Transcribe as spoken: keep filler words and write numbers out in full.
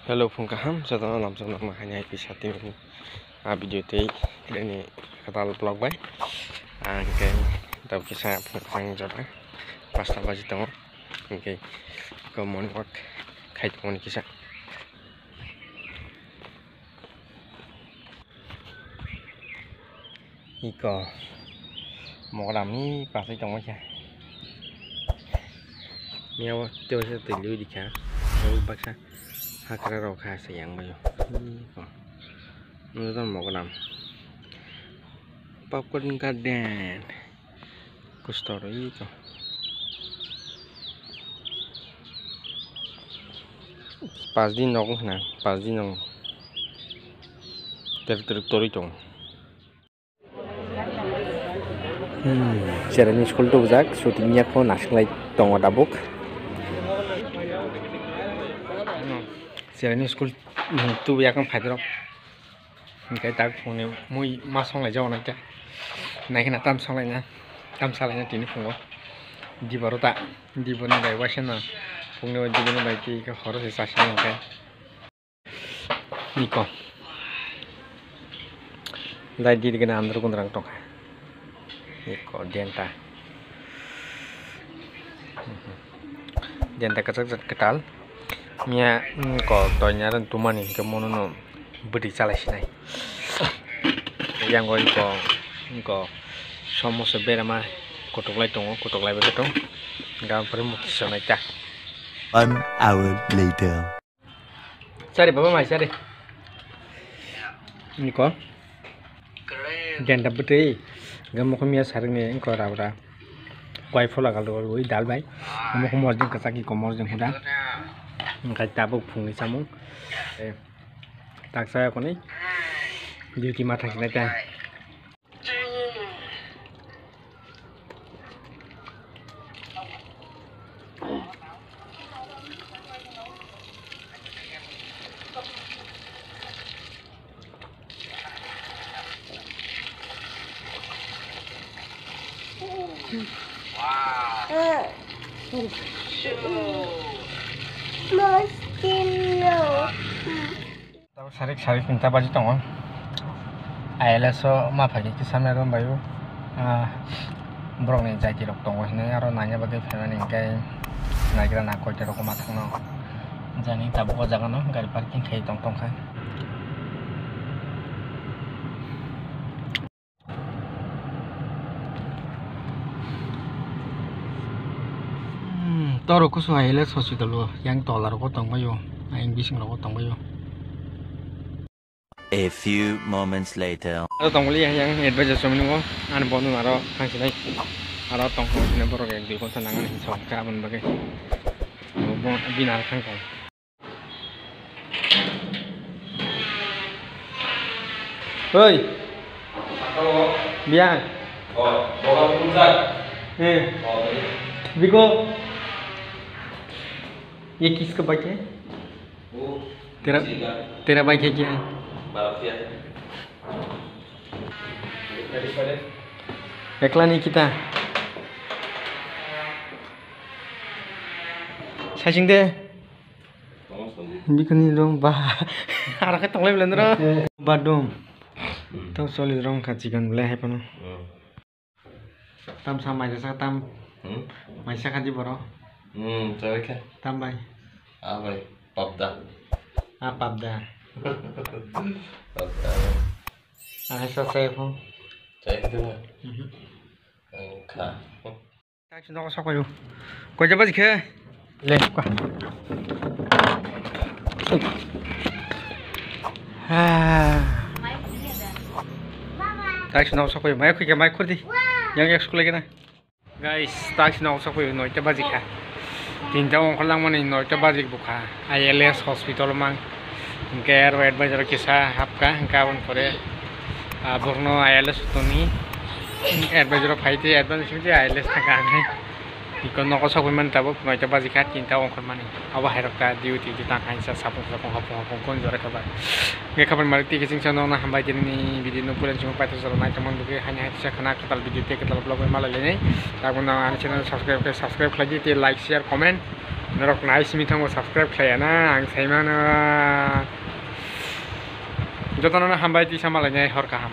Hello, phung kaham, jotono lamjak nang hai hai kisa tini a video tei tini kwtal vlog bai. Ang khe tabuk kisa phung kaham jora pasta baji tongo. Hingke ko morning walk khai tongmani kisa. Iko mogram ni pasai tongma kha. Miya o tei waisa twi lui di kha. Tei baksa hakra rok kha se yang bai o. Iko. Nujam mogram. Popcorn garden. Kusto rwi to. Pas din nogo hwnna, pas din nogo. Teruk teruk torwi tongo. Hmm, cherani school tubujak, shooting ya kho nasinglai tongo tabuk. Cherani school, hmm, tubu yakung phaidorok. Hingke tak phungni mui ma songlai jago naikhe. Naikhe na tam songlaina, tam salaina tini phungo. Diboro ta, diboni bai waisa no. Phungni bai diboni bai twi khe horo se chasina hingke. Niko. Dai diri gana andro gundrang tongkha. Eko denta. Denta kwchak kwtal. Miya, mm, ko toinya ron tumani hingke mono no bwtwi chalai sinai. Yang oi ko, ko somoso berama kotoklai tongo, kotoklai bai tong. Gam pore mukti sonai ta. One hour later. Sari baba mai sari. Niko. Denta bwtwi. Gamo khumya saring ni niko rabra. Kwai phola kal rwi dal bai. Gamo khum morjing kwchak iko morjing huda. Ngai tabuk phungni samung. Eh, taksa koni. Duty ma thangsinai ta. Wow. Mosquito. Tabuk sarik sarik tinta baji tongo. I L S o ma phaikhe kisa mero bai o, ah, borokni jaiti rok tongo hinwi aro naina bagwi phaimani hwnkhe naigra na koita rok ma thangno. Jani tabuk o jaga no gari parking khai tong tongkha. Hmm, toro kusu I L S hospital o, yang tola rogo tongbaio, yang bising rogo tongbaio. A few moments later. Aro tongmani yang advisor somni o, ani bono aro thangsinai, aro tongthok sinai borok ek dui ghonta nangani hinsa hwnkha aboni bagwi. Bo bini aro thang tong. Oi. Biang. Eh. Biko. Ye kisko bache? Tera, tera bache kya? Ekla ni kita. Sasing de. Bikini rong ba. Aro khe tonglai belai noro. Badum. Tau choli rong kha chicken belai hai phano. Tam sa mai sa tam. Mai sa kha di boro. Hmm, chawai kha. Tam bai. Ah bai, papda. Ah, papda. Papda. Ah, sa chai phung. Chai phung. Kha. Taksi nogo sokoi o. Koi jaba jikhe? Le, kwa. Ha. Taksi nogo sokoi o. Mai khoi khe mai khurdi. Yang ek school lagi na. Guys, taksi nogo sokoi o, noita baji kha. Tinta ongkhor langmani noita baji bukha. I L S hospital mang. Hingke aro advisor kisa hapka, hingke aboni pore, ah, borokno I L S tongni advisor phai tei advance simi tei I L S thangka hingke. Iko nogo sokoi mani tabuk noita baji kha, tinta ongkhor mani. Abo hai rok ta duty di tang kaisa sapung sapung hapung hapung kon jora khabar. Hingke khabar malik tei kiching chano na hambai tini video no pulen chuma paithak jora nai tongmani bagwi haini hai kisa khana kwtal video tei kwtal vlog bai malai lainai. Tabuk no ani channel subscribe khe subscribe khlai di tei like, share, comment. Norok nai simi thango, subscribe khlaiya na, ang saimano. Jotono hambai tisa malainai hor kaham.